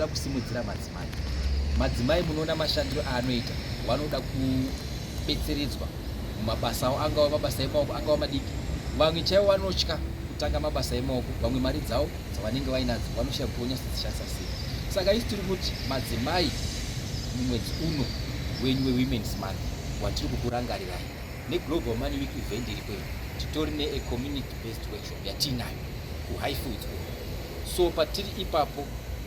Tinoda kusimudzira madzimai. Madzimai munoona mashandiro aanoita, vanoda kubetseredzwa mumabasa avo, angava mabasa emaoko, angava madiki. Vamwe chaivo vanotya kutanga mabasa emaoko, vamwe mari dzavo dzavanenge vainadzo vanoshaya kuti vonyatsodzishandisa sei. Saka isu tiri kuti madzimai, mumwedzi uno wenyu weWomen's Month watiri kukurangarirai neGlobal Money Week event iriko iyi, titori neacommunity based workshop yatiinayo kuHighfields uko. So patiri ipapo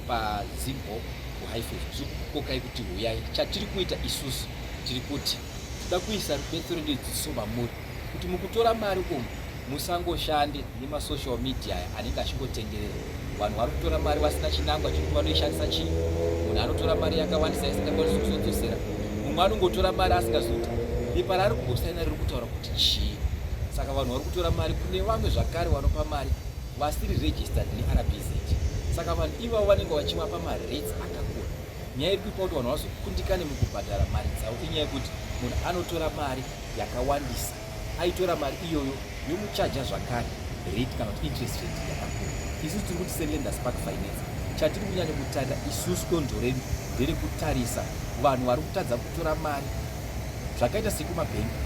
paZimbo kuHighfields, tiri kukokai kuti huyai. Chatiri kuita isusu, tiri kuti toda kuisa rubetsero nedzidziso mamuri kuti mukutora mari umu musangoshande nemasocial media aya anenge achingotenderera. Vanhu vari kutora mari vasina chinangwa chekuti vanoishandisa chii. Munhu anotora mari yakawandisa isingakwanisi kuzodzosera. Mumwe anongotora mari asingazivi kuti bepa raari kumbosaina riri kutaura kuti chii. Saka vanhu vari kutora mari kune vamwe zvakare vanopa mari vasiri registered neRBZ. Saka vanhu ivavo vanenge vachivapa marates akakura. Nyaya iri kuipa kuti vanhu vazokundikane mukubhadhara mari dzavo inyaya yekuti munhu anotora mari yakawandisa, aitora mari iyoyo yomuchaja zvakare rate kana kuti interest rate yakakura. Isusu tiri kuti seLenders Park Finance, chatiri kunyanya kutarira isusu donzvo redu nderekutarisa vanhu vari kutadza kutora mari zvakaita sekumabhengi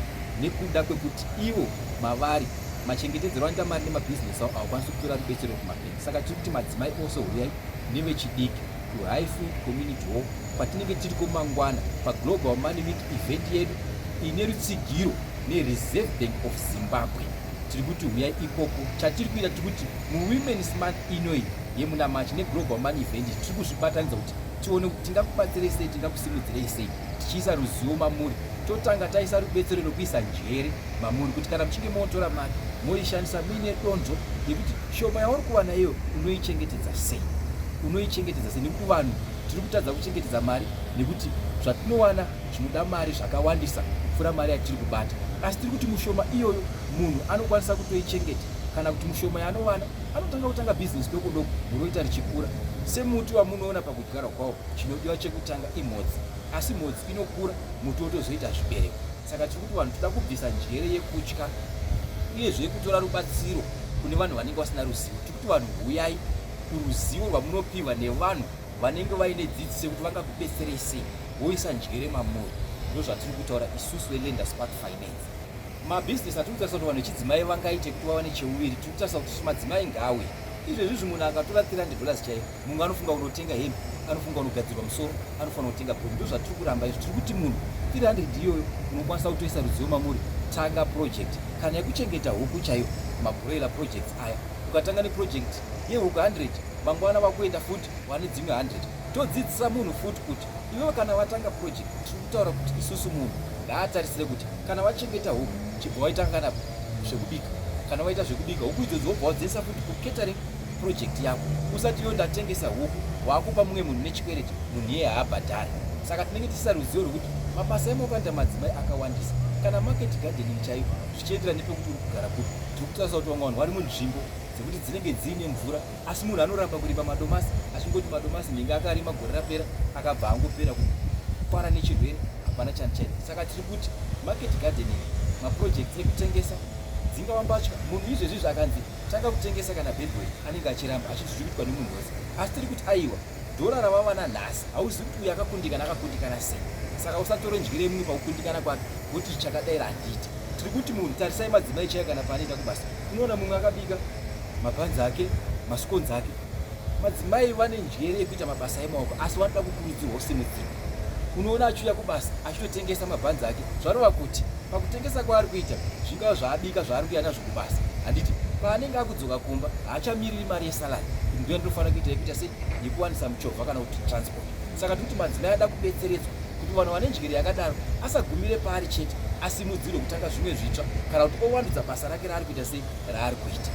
nekuda kwekuti ivo mavari machengetedzero anoita mari nemabhizinesi avo havakwanisi kutora rubetsero kumabhengi. Saka tiri kuti madzimai ose huyai nevechidiki kuHighfield Community Hall kwatinenge tiriko mangwana paGlobal Money Week event yedu ine rutsigiro neReserve Bank of Zimbabwe. Tiri kuti huyai ikoko. Chatiri kuita, tiri kuti muWomen's Month inoyi yemuna March neGlobal Money event tiri kuzvibatanidza kuti tione kuti tingakubatsirei sei, tingakusimudzirei sei, tichiisa ruzivo mamuri. Totanga taisa rubetsero rwekuisa njere mamuri kuti kana muchinge motora mari moishandisa muine donzvo yekuti shoma yauri kuwana iyo unoichengetedza sei, unoichengetedza sei, nekuti vanhu tiri kutadza kuchengetedza mari nekuti zvatinowana zvinoda mari zvakawandisa kupfuura mari yatiri kubata. Asi tiri kuti mushoma iyoyo munhu anokwanisa kutoichengeta, kana kuti mushoma yaanowana anotanga kutanga bhizinesi doko doko muroita richikura. Semuti wamunoona pakudyarwa kwawo, chinodiwa chekutanga imhodzi, asi mhodzi inokura muti wotozoita zvibereko. Saka tiri kuti vanhu toda kubvisa njere yekutya uyezve yekutora rubatsiro kune vanhu vanenge vasina ruzivo. Tiri kuti vanhu huyai kuruzivo rwamunopiwa nevanhu vanenge vaine dzidziso yekuti vangakubetserei sei, voisa njere mamuri. Ndozvatiri kutaura isusu veLenders Park Finance. Mabhizinesi atiri kutarisa kuti vanhu vechidzimai vangaite kuti vawane cheuviri, tiri kutarisa kuti madzimai ngaawe. Izvezvi izvi munhu akatora $300 chaiyo, mumwe anofunga kunotenga hembe, anofunga kunogadzirwa musoro, anofanira kutenga bhurugwa. Ndozvatiri kuramba izvi. Tiri kuti munhu 300 iyoyo unokwanisa kutoisa ruzivo mamuri, tanga project kana yekuchengeta huku chaiyo, mabroiler projects aya. Ukatanga neproject yehuku 100, mangwana wakuenda futi wane dzimwe 100. Todzidzisa munhu futi kuti iwewe kana watanga project, tiri kutaura kuti isusu munhu ngaatarisire kuti kana wachengeta huku chibva waita kana zvekubika, kana waita zvekubika huku idzodzo wobva wadziisa futi kucatering project yako. Usati iwe ndatengesa huku wakupa mumwe munhu nechikwereti, munhu iye haabhadhari. Saka tinenge tichisa ruzivo rwekuti mabasa emaoko anoita madzimai akawandisa, kana market gardening chaiyo, zvichienderana nepekuti uri kugara kupi. Tiri kutarisa kuti vamwe vanhu vari munzvimbo dzekuti dzinenge dziine mvura, asi munhu anoramba kurima madomasi achingoti madomasi nhingi akarima gore rapera akabva angopera kukwara nechirwere, hapana chandichaita. Saka tiri kuti market gardening, maprojects ekutengesa dzingava mbatya. Munhu izvezvi akanzi tanga kutengesa kana bhebhuri, anenge achiramba achiti zviri kuitwa nemunhu wese. Asi tiri kuti aiwa, dhora ravawana nhasi hauzivi kuti uyu akakundikana akakundikana sei. Saka usatore ndyire mumwe pakukundikana kwake woti chakadaira handiiti. Tiri kuti munhu tarisai madzimai chaiyo kana paanoenda kubasa, unoona mumwe akabika mabhanzi ake, maskonzi ake. Madzimai vane njere yekuita mabasa emaoko, asi vanoda kukurudzirwa kusimudzirwa. Unoona achiuya kubasa achitotengesa mabhanzi ake, zvarova kuti pakutengesa kwaari kuita zvingava zvaabika zvaari kuuya nazvo kubasa, handiti? Paanenge akudzoka kumba haachamiriri mari yesalari kuti ndiyo ndinofanira kuita yekuita sei, yekuwanisa muchovha kana kuti transport. Saka tiri kuti madzimai ada kubetseredzwa kuti vanhu vane njere yakadaro asagumire paari chete, asimudzirwe kutanga zvimwe zvitsva kana kuti owandudza basa rake raari kuita sei, raari kuita.